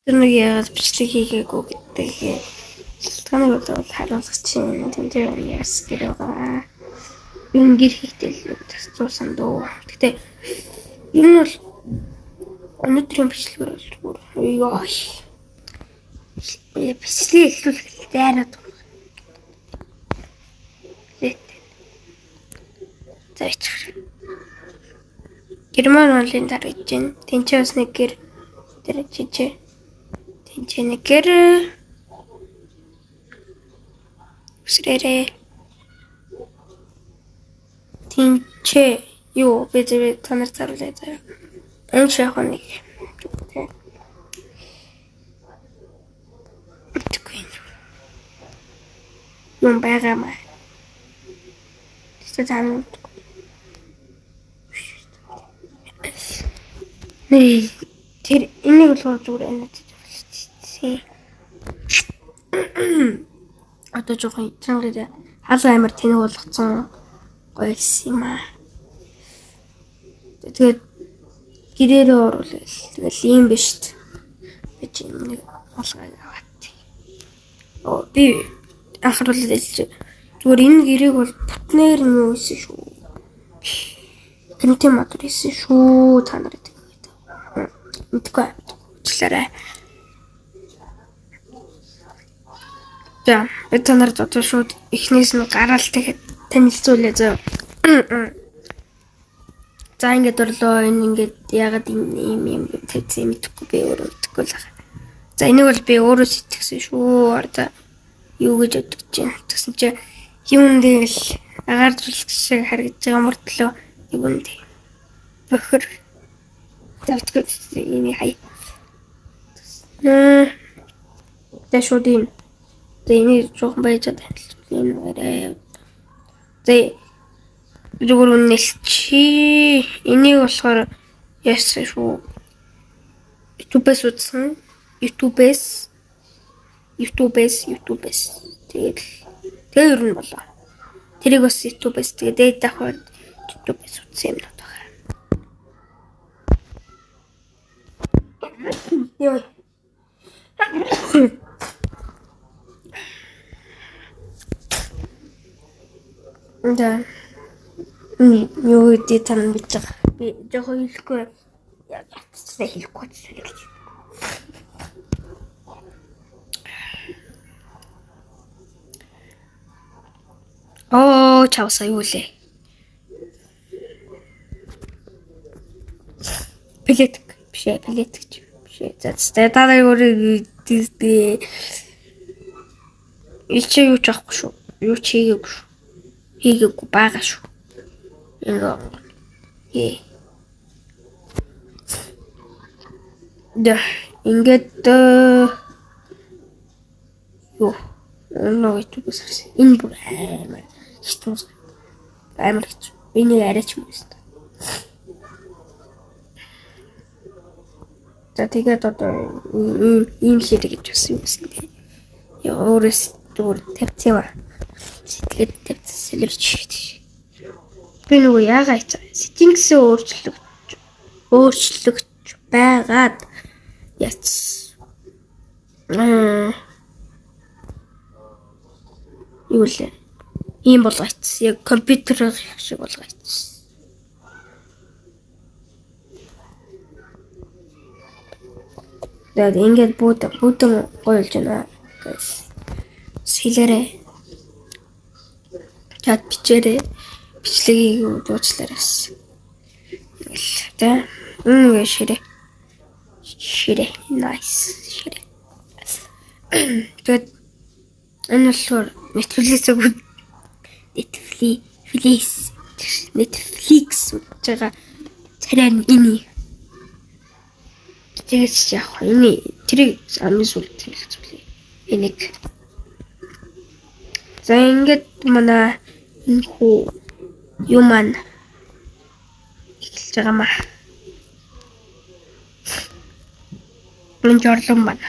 Тэр нэг яагаад бичлэг хийгээгүй гэдэг шалтгааныг бол хариулах чинь тэн дээр яас гэр байгаа. Ер нь гэр хийхдээ л зуусан дөө. Гэтэ ер нь бол өнөөдрийн бичлэгээр бол зүгээр ёо. Бичлэгийг эхлүүлэх дайраад байна. За ичих. Герман монлын дарагдж байна. Тэнцээ бас нэг гэр тэр чижээ. Тэнцээ нэг гэр үсрээрээ. Тэнцээ юу би зөв та нар заруулъя заяа. Энэ шахах нэг. Мэдгүй юм. Юм байгаа маа. Тэгсэн цаана нэр тэр энийг болохоор зүгээр энэ тийм. Одоо жоохон чангараа хал амар тэнэг болгоцсон гоё юм аа. Тэгээд гэрээрээ оруулал. Тэгэл ийм биш. Би чи нэг болгоо аваад. Оо би анхааруулаад хэлж. Зүгээр энэ гэрээг бол бүтнээр нь юу хийсэн шүү. Гэнтийн модор хийсэн шүү. Та нарыг тэгээд. Мэдгүй. Уучлаарай. За, би та нарт одоо шууд эхнээс нь гараал тэгэхэд танилцуулъя зөө. За ингээд орлоо. Энэ ингээд ягаад ийм юм тавьсан мэдэхгүй би өөрөө мэдэхгүй л байгаа. За энийг бол би өөрөө сэтгэсэн шүү. Орда юу гэж бодож байна. Тэгсэн чи юм тэгэл агаар зүлэг шиг харагдаж байгаа мөртлөө нэг үнд бохор завтгүй энийг хай. За шууд юм. За энийг жоохон байж танилцуулъя. Энэ арай. За зүгээр үнэлчихье. Энийг болохоор яасан шүү. YouTube-ээс үзсэн. YouTube-ээс YouTube-ээс тэгээд тэгээ ер нь болоо. Тэрийг бас YouTube-ээс тэгээд дээд давхар YouTube-ээс үзсэн юм байна. Йоо. Да. Юу гэдэг та нар мэдж байгаа. Би жоохон хэлэхгүй. Ятцсан хэлэхгүй гэж. Оо, чавсаа юу лээ. Пилетик биш ээ, пилетик биш ээ. За та нар өөрөө дийдээ. Ичээ юу ч авахгүй шүү. Юу ч хийгээгүй шүү. Хийгээгүй байгаа шүү. Ингээ. Да, ингээд юу нөө YouTube-ээс харсан. Энэ бүр амар хэцүү. Амар хэцүү. Энийг арайч юм байна. За тэгээд одоо ийм хэрэг гэж бас юм гэсэн тийм. Яа өөрөөс зүгээр тавьсан юм аа. Сэтгэлд тавьсан сэлэрч. Би нөгөө яагаа хийцээ. Settings-ээ өөрчлөгч байгаад яц. Юу лээ. Ийм болгоц. Яг компьютер шиг болгоц. Тэгээд ингээд бүгд гоё болж байна. Guys. Хэлээрэй. Чат бичээрэй. Бичлэгийг дуучлаарай бас. Ингээл тэ. Ингээ ширээ. Ширээ. Nice. Ширээ. Тэгээд энэ болохоор Netflix-ийг Netflix үзэж байгаа царай нь энэ. Тэгээс ч яах вэ? Энэ тэрийг хамгийн сүүлд танилцуулъя. Энийг. За ингээд манай энэ хүү юу маань эхэлж байгаа маа. Энэ жорлон байна.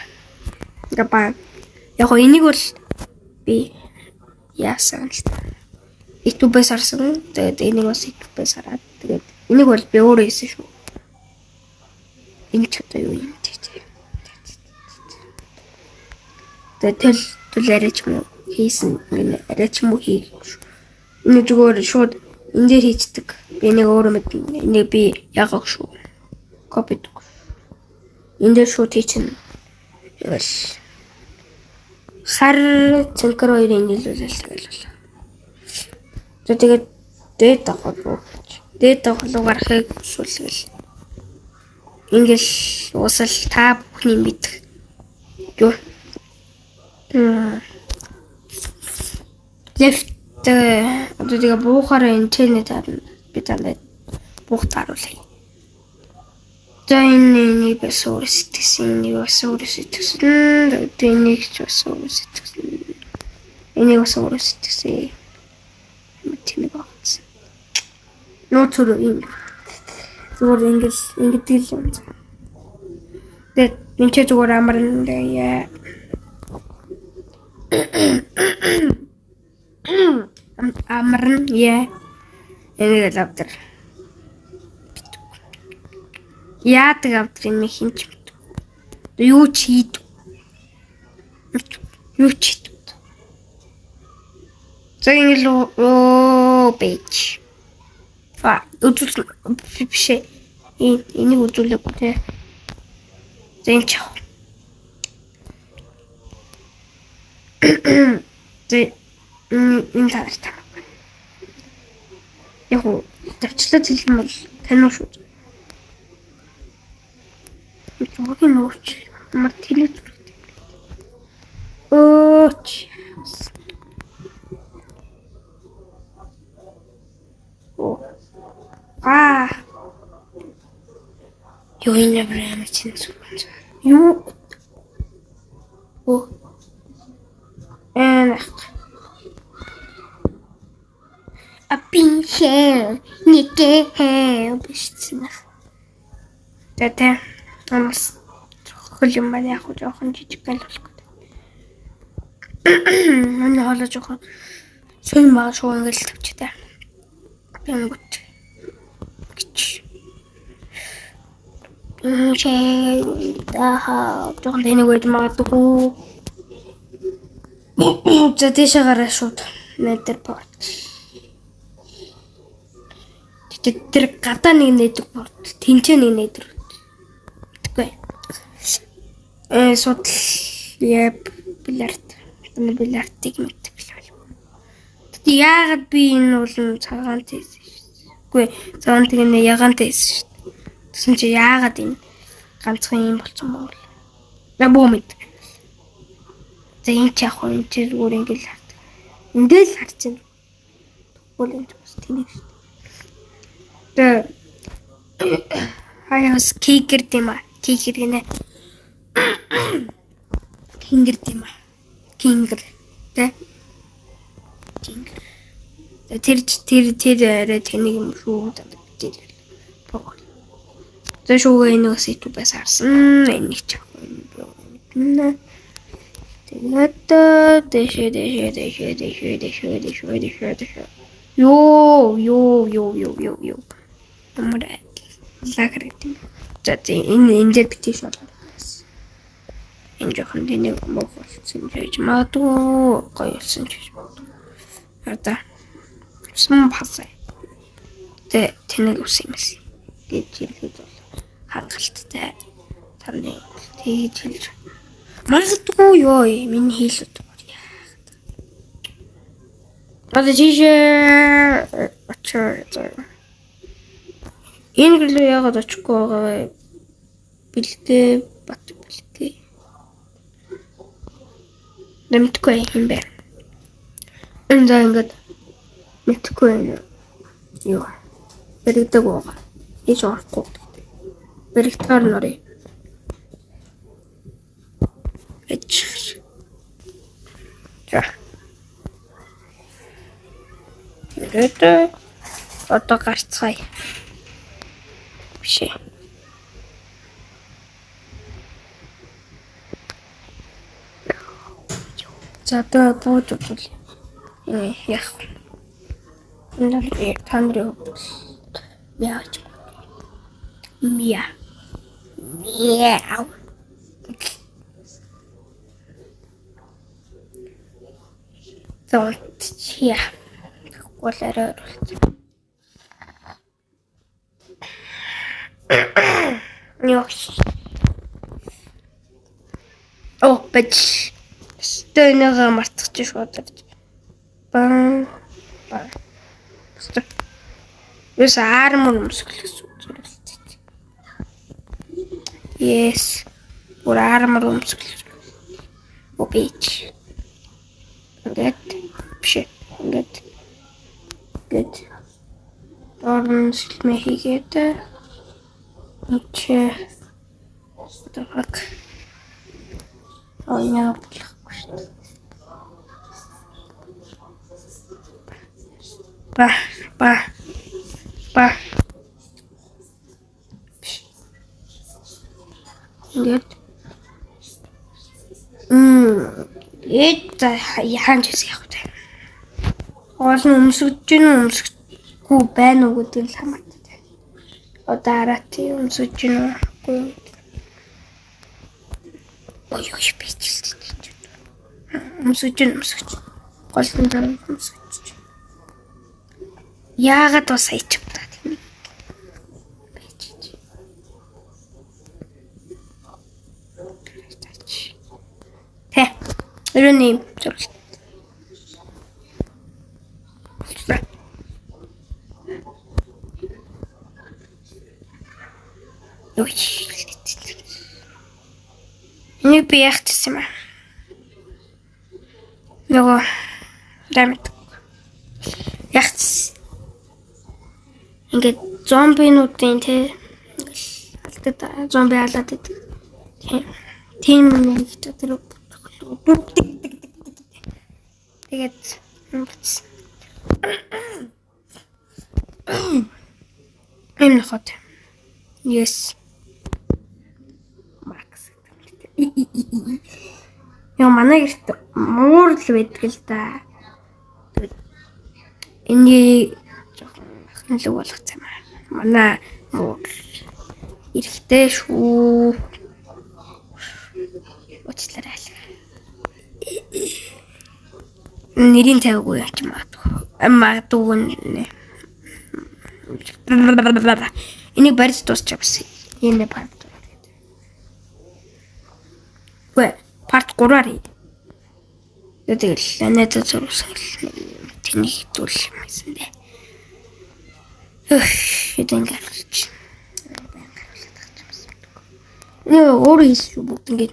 Ингээ баа. Яг гоо энийг бол би яасан л та. YouTube-ээс харсан. Тэгээд энийг бас YouTube-ээс хараад тэгээд энийг бол би өөрөө хийсэн шүү. Энэ ч одоо юу юм те. Тэгээ тэл тэл арай ч юм уу хийсэн гинэ арай ч юм уу хийх. Энэ зүгээр шууд энэ дээр хийцдэг. Би энийг өөрөө мэднэ. Энийг би ягааг шүү. Копи. Энэ дээр шууд хийчин. Тэгэл хар цэнхэр хоёрыг нийлүүлэл тэгэл болоо. За тэгээд дээд давхар руу дээд давхар руу гарахыг хүсвэл ингээл уусал та бүхний мэдэх юу лефт одоо тэгээ буухаараа энэ чэнэ таарна би танад буух тааруулъя. За энэ энийг бас өөрөө сэтгсэн, энийг бас өөрөө сэтгсэн, тэгээд энийг ч бас өөрөө сэтгсэн. Энийг бас өөрөө сэтгсэн. Тэнэг багцсан. Нууц руу юм. Зүгээр ингээл ингэдэг л юм. Тэгээд энэ ч зүгээр амарна яа. Амарна яа. Энийг л авдар. Яадаг авдар юм хин ч мэдгүй. Юу ч хийдэг. Юу ч хийдэг. За ингээл оо бэж. А үзүүл биш ээ. Энийг үзүүлээгүй те. За энэ ч. За энэ талаар та. Яг уу тавчлаад хэлэх юм бол таниу шүү. Зургийн нууц ямар тэнэг зурагтай. Өөч. Оо. Аа. Юу энэ ямар чинь зүг. Юу? Оо. Эн. Апин хэ. Никэ хэ. Бишцэн. Тэ. Амс хөл юм байна яг жоохон жижиг гал болох гэдэг. Миний хоолой жоохон сонь маа шуу ингээл тавьчихтай. Тэнгүүт гэж. Шээ жоохон тэнэг байж магадгүй. За тийшээ гараа шууд nether port. Тэгтээ тэр гадаа нэг nether port, тэнцээ нэг nether. Мэдгүй. Судал яа бильярд. Энэ бильярдыг мэддэг л байл. Тэгтээ яагаад би энэ уулын цагаан хийсэн шүү дээ. Үгүй цагаан тэгнэ ягаантай хийсэн шүү дээ. Тэгсэн чи яагаад энэ ганцхан юм болцсон бол. За бүү мэд. За энэ ч яг энэ чи зүгээр ингээл хардаг. Ингээл харж байна. Тэгвэл энэ бас тэнэг шүү дээ. Тэгээ хаяас кикер тийм аа. Кикер гинэ. Кингэр тийм аа. Кингэр тэ. Кингэр. Тэр тэр тэр арай тэнэг юм шүү гэдэг. За шүүгээ энэ бас YouTube-аас харсан. Энийг ч мэднэ. Тэгээд дэшээ дэшээ дэшээ дэшээ дэшээ дэшээ дэшээ дэшээ. Йоо ёо ёо ёо ёо ёо. Ямар лагер гэдэг юм. За энэ энэ дээр битгий шууд. Энэ жоохон тэнэг мөх болсон ч гэж магадгүй гоё болсон ч гэж магадгүй. Одоо сум пасай. Тэ тэнэг ус юм эс гэж хэлээд бол хангалттай таны тэгж хэлж магадгүй ёо миний хийлүүд яах. Одоо тийшээ очоо. Энэ гэлээ яагаад очихгүй байгаа вэ? Бэлгээ бат бэлгээ. Нэмтгүй юм бэ. Энэ за ингээд мэдхгүй юм. Юу. Баригдаг байгаа. Ийш орохгүй. Баригдахаар нөрөө. Эч. За. Тэгээд одоо гарцгаая. Биш ээ. За одоо бууж үзвэл яах вэ? Энэ бол та нарын хувьд яаж Мя. Мяу. За унтчихъя. Тэгэхгүй бол арай оролцсон. Йоо. Оо, бач. Өстө нэг мартчих шууд орж. Бан. Бан. Өстө. Юус армор өмсгөл гэсэн үг зүрхэлтэй. Yes. Бүр армор өмсгөл. Оо бич. Ингээд биш. Ингээд. Ингээд. Дорн сэлмээ хийгээд чи одоо баг. Оо яа болохгүй шүү дээ. Ба ба ба. Биш. Ингээд. Эд за яхаан ч хэсэг явах вэ? Гол нь өмсөж гин өмсөхгүй байна уу гэдэг нь хамаатай. Одоо арати өмсөж гин үгүй юу? Ой ой бичлээ. Өмсөж гин өмсөж. Гол нь дараа өмсөж. Яагаад бас хайчваа тийм. Бичиж. Тэ. Өрөөний зураг. Ой. Энийг би яах гэсэн юм аа. Нөгөө дамт. Яах гэсэн. Ингээд зомбинуудын те ингээл алдаг зомби алаад байдаг. Тийм юм гэж тэр тэгээд юм нөхөд. Yes. Max. Яа манай гэрт муур л байдаг л да. Энийг жоохон ахналаг болгох юм аа. Манай муур эрэхтэй шүү. Уучлаарай. Нэрийн тавиагүй юм чи магадгүй. Магадгүй нэ. Энийг барьж дуусчих бас. Энэ part. Үгүй part 3-аар хий. Тэгэл найзаа зурсан тэнийг хэдүүл юм байсан дээ. Өөх, хэд ингэ харуулж. Баян харуулаад байгаа юм байна. Нэг өөрөө хийсэн шүү бүгд ингэ.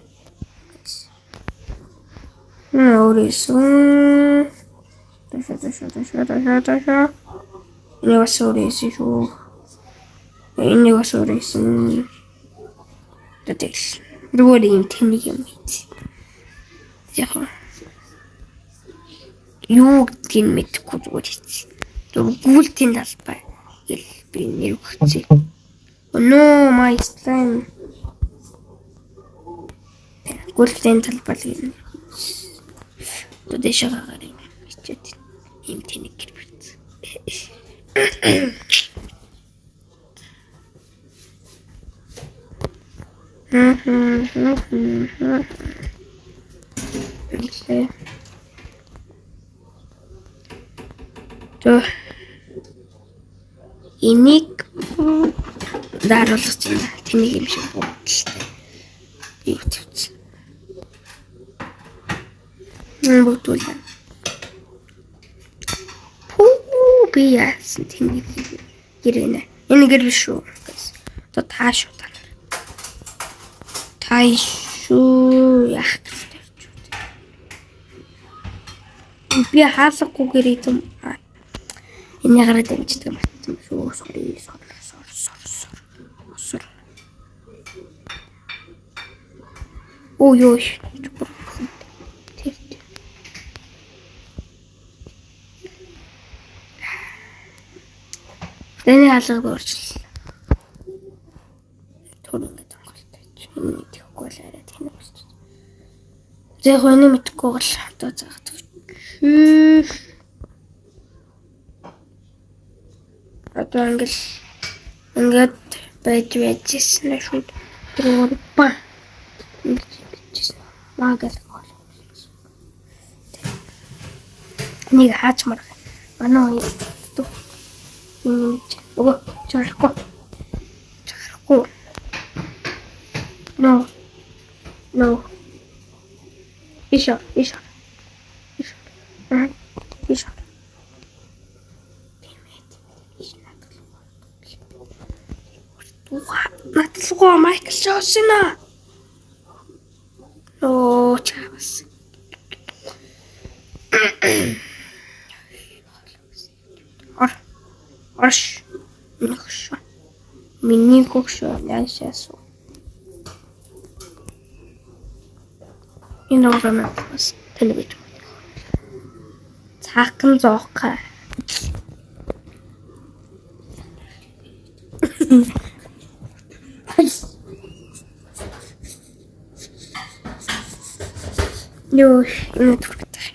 Өөрөө хийсэн. Таша таша таша таша таша. Энийг бас өөрөө хийсэн шүү. Энийг бас өөрөө хийсэн. Тэгэл зүгээр юм тэнийг юм хийсэн. Яг юу гэдгийг мэдэхгүй зүгээр хийсэн. Зүгээр гүйлтийн талбай гэл би нэр өгсөн. No my slime. Гүйлтийн талбай л гэнэ. Одоо дэшээ гараар юм бичээд ийм тэнэг гэр бэрцсэн. Төө энийг даруулах чинь тэнийг юм шиг бодолтой. Юу тавьчихсан. Бүгдүүл. Пүү би яасан тэнийг гэрэнэ. Энэ гэр биш шүү. Одоо та шүү та нар. Та шүү яах гэж тавьчих. Би хаалгагүй гэр юм. Энийг гараад дамждаг мартсан шүү. Sorry, sorry, sorry, sorry, sorry. Оо ёо. Тэр. Тэний хаалгаг өөрчлөлөө. Түр ингэж сонголттой. Энийг тэхгүй л арай тэнэг болчих. За яг энийг мэдэхгүй бол одоо заагаад. Одоо ингээл ингээд байж байжсэн шүү. Тэр ба ингэж бичсэн. Маа гэл гол. Нэг хаачмар. Манай хоёр юм гэж. Өгөө чарахгүй. Чарахгүй. No. No. Ишо, ишо. Ишо. Ишо. Надлгаа Майкл Джонсон аа. Оо чавс. Ор. Орш. Нөхш. Миний хөгш яашаасуу. Энэ руу бас тань гэж. Цаахан зоох. Юу энэ түрхтэй.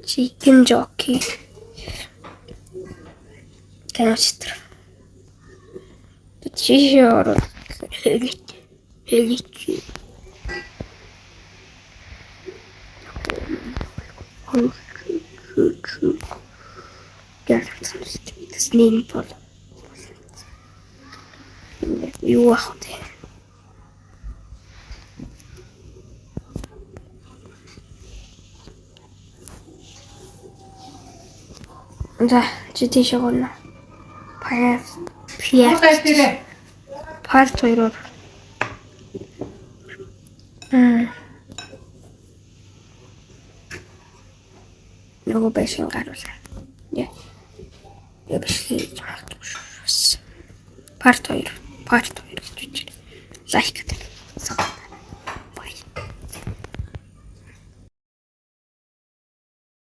Chicken jockey. Каначтар. Чи ороо. Хэлич. Хэлич. Тэсний бол. Юу ах вэ? За, чи тийш явна. Part Part 2-оор. Нөгөө байшин гаруулаа. Яа. Яа биш хийж магадгүй шүү. Part 2. Part 2 гэж бичээрэй. Лайк.